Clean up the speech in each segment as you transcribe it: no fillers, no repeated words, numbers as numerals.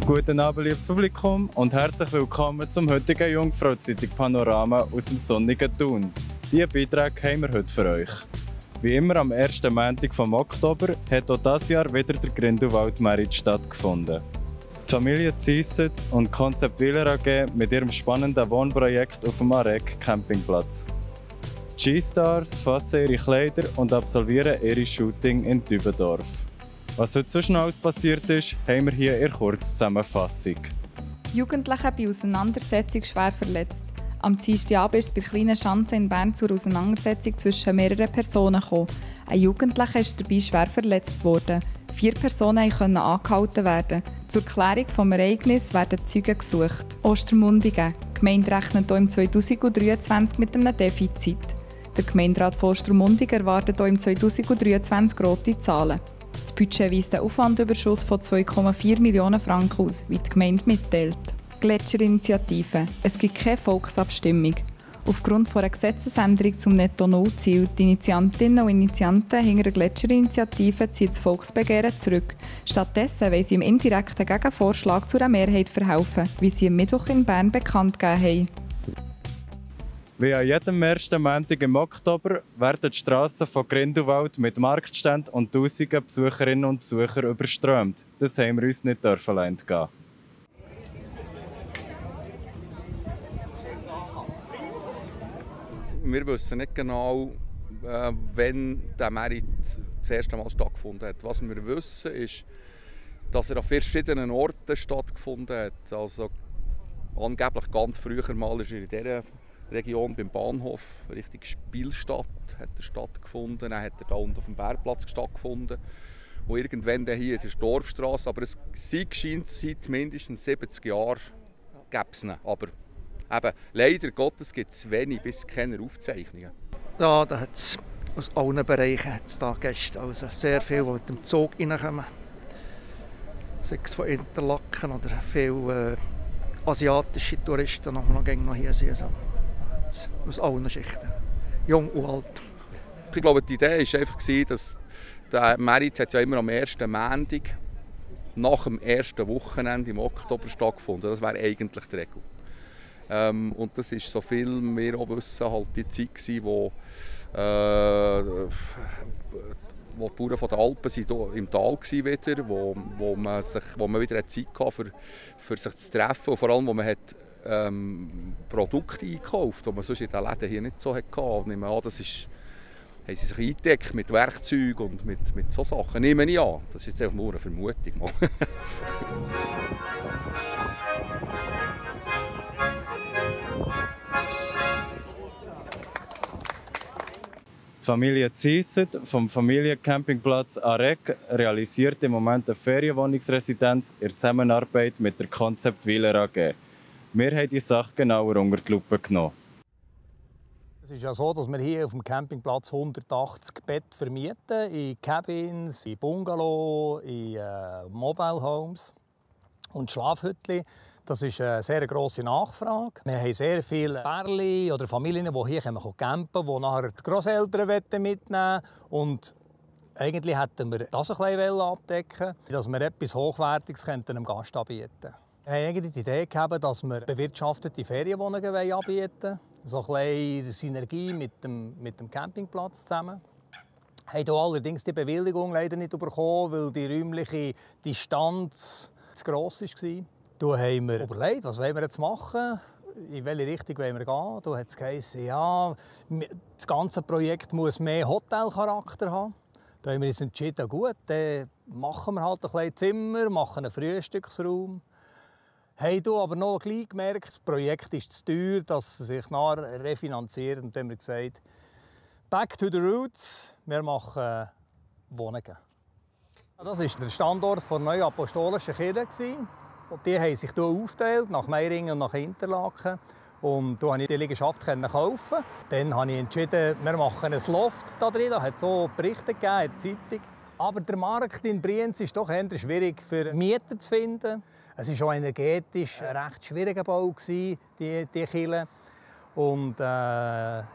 Guten Abend, liebes Publikum, und herzlich willkommen zum heutigen Jungfrau-Zeitung Panorama aus dem sonnigen Thun. Diese Beiträge haben wir heute für euch. Wie immer am ersten Montag vom Oktober hat auch dieses Jahr wieder der Grindelwald-Merit stattgefunden. Die Familie Zieset und Concept Willer AG mit ihrem spannenden Wohnprojekt auf dem Arek Campingplatz. Die G-Stars fassen ihre Kleider und absolvieren ihre Shooting in Dübendorf. Was heute so schnell passiert ist, haben wir hier in Kurzzusammenfassung. Jugendliche bei Auseinandersetzung schwer verletzt. Am Dienstagabend ist es bei kleinen Schanze in Bern zur Auseinandersetzung zwischen mehreren Personen gekommen. Ein Jugendlicher ist dabei schwer verletzt worden. 4 Personen konnten angehalten werden. Zur Klärung des Ereignisses werden Zeugen gesucht. Ostermundigen. Die Gemeinde rechnet hier im 2023 mit einem Defizit. Der Gemeinderat von Ostermundigen erwartet hier im 2023 rote Zahlen. Das Budget weist einen Aufwandüberschuss von 2,4 Millionen Franken aus, wie die Gemeinde mitteilt. Gletscherinitiative. Es gibt keine Volksabstimmung. Aufgrund einer Gesetzesänderung zum Netto-Null-Ziel, die Initiantinnen und Initianten hinter der Gletscherinitiative ziehen das Volksbegehren zurück. Stattdessen wollen sie im indirekten Gegenvorschlag zu einer Mehrheit verhelfen, wie sie am Mittwoch in Bern bekannt gegeben haben. Wie an jedem ersten Montag im Oktober werden die Strassen von Grindelwald mit Marktständen und tausenden Besucherinnen und Besuchern überströmt. Das haben wir uns nicht entgehen. Wir wissen nicht genau, wann der Merit das erste Mal stattgefunden hat. Was wir wissen, ist, dass er an verschiedenen Orten stattgefunden hat. Also angeblich ganz früher mal ist er in dieser Region beim Bahnhof, Richtung Spielstadt, hat er stattgefunden. Dann hat er da unten auf dem Bergplatz stattgefunden. Und irgendwann dann hier in der Dorfstrasse. Aber es scheint seit mindestens 70 Jahren gäbe es ihn. Aber eben, leider Gottes gibt es wenig bis keine Aufzeichnungen. Ja, da hat es aus allen Bereichen hat's da Gäste. Also sehr viele, die mit dem Zug reinkommen. Sei es von Interlaken oder viele asiatische Touristen, die noch hier sind. Also, aus allen Schichten. Jung und alt. Ich glaube, die Idee war einfach, dass der Merit hat ja immer am ersten Montag nach dem ersten Wochenende im Oktober stattgefunden. Das wäre eigentlich die Regel. Und das ist, so viel wir auch wissen, halt die Zeit gewesen, wo die Bauern von den Alpen sind im Tal waren wieder, wo man wieder Zeit hatte, für sich zu treffen. Und vor allem, wo man hat Produkte einkauft, die man sonst in den Läden hier nicht so hatte. Ich nehme an, das ist, haben sie sich eingedeckt mit Werkzeugen und mit so Sachen. Nehme ich an. Das ist jetzt einfach nur eine Vermutung. Die Familie Zieset vom Familiencampingplatz Arek realisiert im Moment eine Ferienwohnungsresidenz in Zusammenarbeit mit der Concept Willer AG. Wir haben die Sache genauer unter die Lupe genommen. Es ist ja so, dass wir hier auf dem Campingplatz 180 Betten vermieten, in Cabins, in Bungalow, in Mobile Homes und Schlafhütten. Das ist eine sehr grosse Nachfrage. Wir haben sehr viele Pärchen oder Familien, die hier campen, die nachher die Grosseltern mitnehmen wollen. Und eigentlich hätten wir das ein bisschen abdecken, dass wir etwas Hochwertiges einem Gast anbieten können. Wir haben eigentlich die Idee gehabt, dass wir bewirtschaftete Ferienwohnungen anbieten wollen. So ein bisschen Synergie mit dem Campingplatz zusammen. Wir haben hier allerdings die Bewilligung leider nicht bekommen, weil die räumliche Distanz zu gross war. Da haben wir überlegt, was wollen wir jetzt machen, in welche Richtung wollen wir gehen. Da hat es geheißen, ja, das ganze Projekt muss mehr Hotelcharakter haben. Da haben wir uns entschieden, gut, dann machen wir halt ein bisschen Zimmer, machen einen Frühstücksraum. Haben aber noch gleich gemerkt, das Projekt ist zu teuer, dass es sich nachher refinanziert. Und dann haben wir gesagt, back to the roots, wir machen Wohnungen. Das war der Standort der neuen apostolischen Kirche. Und die haben sich hier aufgeteilt, nach Meiringen und nach Interlaken. Und da konnte ich die Liegenschaft kaufen. Dann habe ich entschieden, wir machen ein Loft da drin. Da hat es so Berichte gegeben in der Zeitung. Aber der Markt in Brienz ist doch eher schwierig für Mieter zu finden. Es war auch energetisch ein recht schwieriger Bau, die Kirche. Und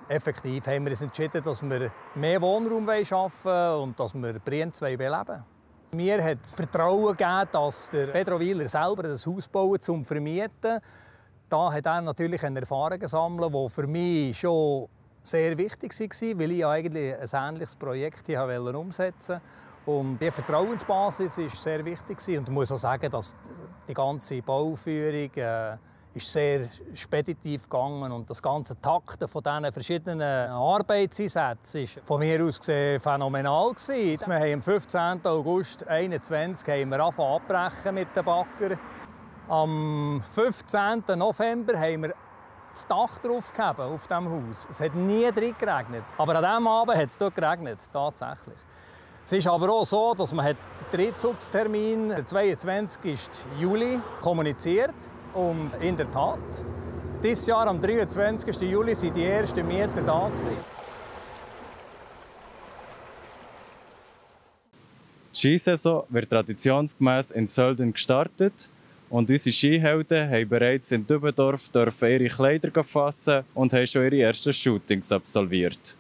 effektiv haben wir uns entschieden, dass wir mehr Wohnraum schaffen wollen und dass wir Brienz beleben wollen. Mir hat das Vertrauen gegeben, dass der Pedro Wieler selber das Haus baut, zum Vermieten. Da hat er natürlich eine Erfahrung gesammelt, die für mich schon sehr wichtig war, weil ich eigentlich ein ähnliches Projekt umsetzen wollte. Und die Vertrauensbasis war sehr wichtig. Und ich muss auch sagen, dass die ganze Bauführung ist sehr speditiv gegangen und das ganze Takten von diesen verschiedenen Arbeitseinsätzen war von mir aus gesehen phänomenal. Wir haben am 15. August 2021 abbrechen mit den Bagger. Am 15. November haben wir das Dach draufgegeben auf diesem Haus. Es hat nie drin geregnet. Aber an diesem Abend hat es dort geregnet, tatsächlich. Es ist aber auch so, dass man den Einzugstermin, der 22. Juli, kommuniziert. Und in der Tat, dieses Jahr am 23. Juli waren die ersten Mieter da. Die Skisaison wird traditionsgemäß in Sölden gestartet und unsere Skihelden haben bereits in Dübendorf ihre Kleider fassen und haben schon ihre ersten Shootings absolviert.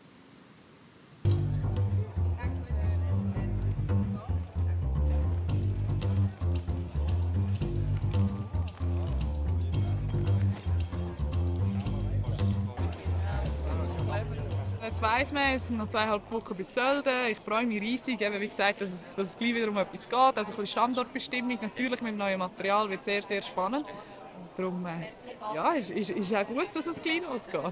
Jetzt weiss man, es sind noch 2,5 Wochen bis Sölden. Ich freue mich riesig, eben, wie gesagt, dass es gleich wieder um etwas geht. Also ein bisschen Standortbestimmung, natürlich mit dem neuen Material, wird sehr, sehr spannend. Und darum ja, ist auch gut, dass es gleich losgeht.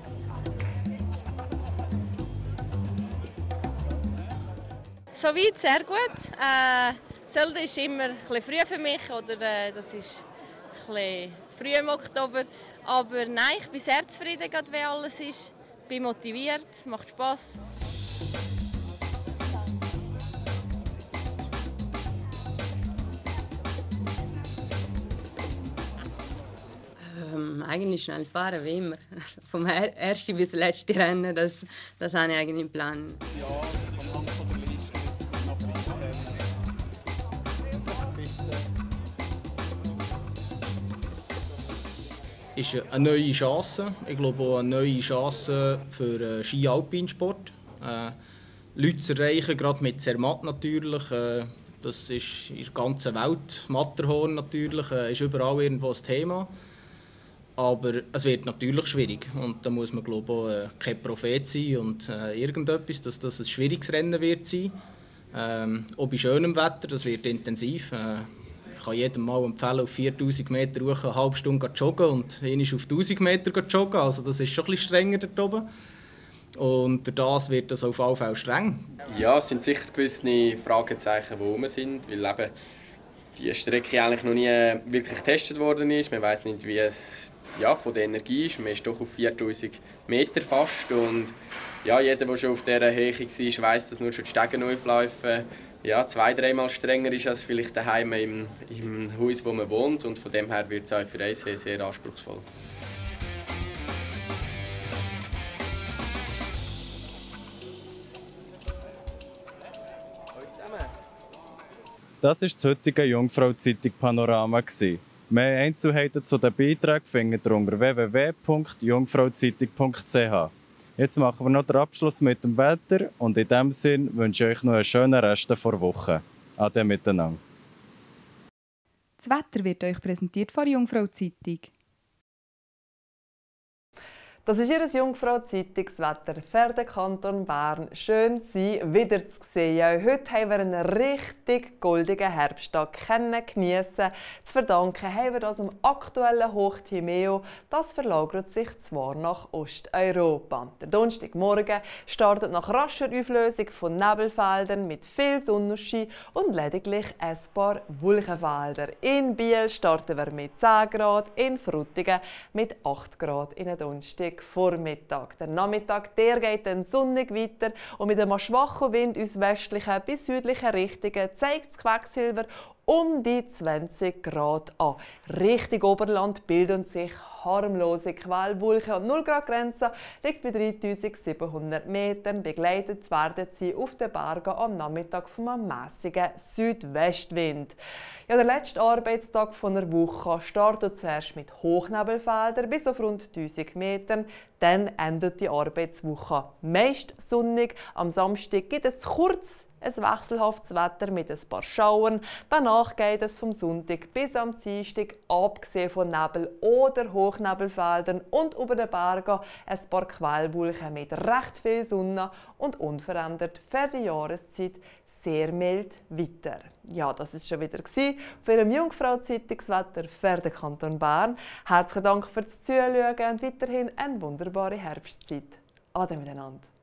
Soweit sehr gut. Sölden ist immer ein bisschen früh für mich, oder das ist ein bisschen früh im Oktober. Aber nein, ich bin sehr zufrieden, wie alles ist. Ich bin motiviert, es macht Spass. Eigentlich schnell fahren, wie immer. Vom ersten bis zum letzten Rennen, das habe ich eigentlich im Plan. Ist eine neue Chance. Ich glaube auch eine neue Chance für den Ski-Alpinsport. Leute zu erreichen, gerade mit Zermatt natürlich. Das ist in der ganzen Welt. Matterhorn natürlich, ist überall irgendwo ein Thema. Aber es wird natürlich schwierig. Und da muss man glaube auch kein Prophet sein und irgendetwas, dass das ein schwieriges Rennen wird sein. Auch bei schönem Wetter, das wird intensiv. Ich kann jedem mal empfehlen, auf 4000 Meter hoch eine halbe Stunde zu joggen und einmal auf 1000 Meter zu joggen. Also das ist schon ein bisschen strenger dort oben. Und durch das wird das auf jeden Fall streng. Ja, es sind sicher gewisse Fragezeichen, die rum sind, weil eben die Strecke eigentlich noch nie wirklich getestet worden ist. Man weiß nicht, wie es von der Energie ist. Man ist doch auf 4000 Meter fast. Und ja, jeder, der schon auf dieser Höhe war, weiss, dass nur schon die Stege auflaufen 2-3 Mal strenger ist als vielleicht daheim im Haus, wo man wohnt. Und von dem her wird es auch für uns sehr, sehr anspruchsvoll. Das war das heutige Jungfrau-Zeitung Panorama. Mehr Einzelheiten zu den Beiträgen findet ihr unter www.jungfrauzeitung.ch. Jetzt machen wir noch den Abschluss mit dem Wetter und in diesem Sinne wünsche ich euch noch einen schönen Rest der Woche. Ade miteinander. Das Wetter wird euch präsentiert von Jungfrau-Zeitung. Das ist Ihr Jungfrau-Zeitungswetter für den Kanton Bern. Schön, Sie wieder zu sehen. Ja, heute haben wir einen richtig goldigen Herbsttag geniessen. Zu verdanken haben wir das dem aktuellen Hochtimeo. Das verlagert sich zwar nach Osteuropa. Der Donnerstagmorgen startet nach rascher Auflösung von Nebelfeldern mit viel Sonnenschein und lediglich ein paar Wolkenfelder. In Biel starten wir mit 10 Grad, in Frutigen mit 8 Grad in den Donnerstag. Vormittag. Der Nachmittag der geht dann sonnig weiter und mit einem schwachen Wind aus westlichen bis südlichen Richtungen zeigt das Quecksilber um die 20 Grad an. Richtung Oberland bilden sich harmlose Quellwolken und 0 Grad Grenze liegt bei 3700 Metern. Begleitet werden sie auf den Bergen am Nachmittag von einem mäßigen Südwestwind. Ja, der letzte Arbeitstag der Woche startet zuerst mit Hochnebelfeldern bis auf rund 1000 Metern. Dann endet die Arbeitswoche meist sonnig. Am Samstag gibt es kurz Ein wechselhaftes Wetter mit ein paar Schauern. Danach geht es vom Sonntag bis am Dienstag, abgesehen von Nebel- oder Hochnebelfeldern und über den Bergen, ein paar Quellwolken mit recht viel Sonne und unverändert für die Jahreszeit sehr mild weiter. Ja, das war schon wieder für den Jungfrau-Zeitungswetter für den Kanton Bern. Herzlichen Dank fürs Zuschauen und weiterhin eine wunderbare Herbstzeit. Ade miteinander.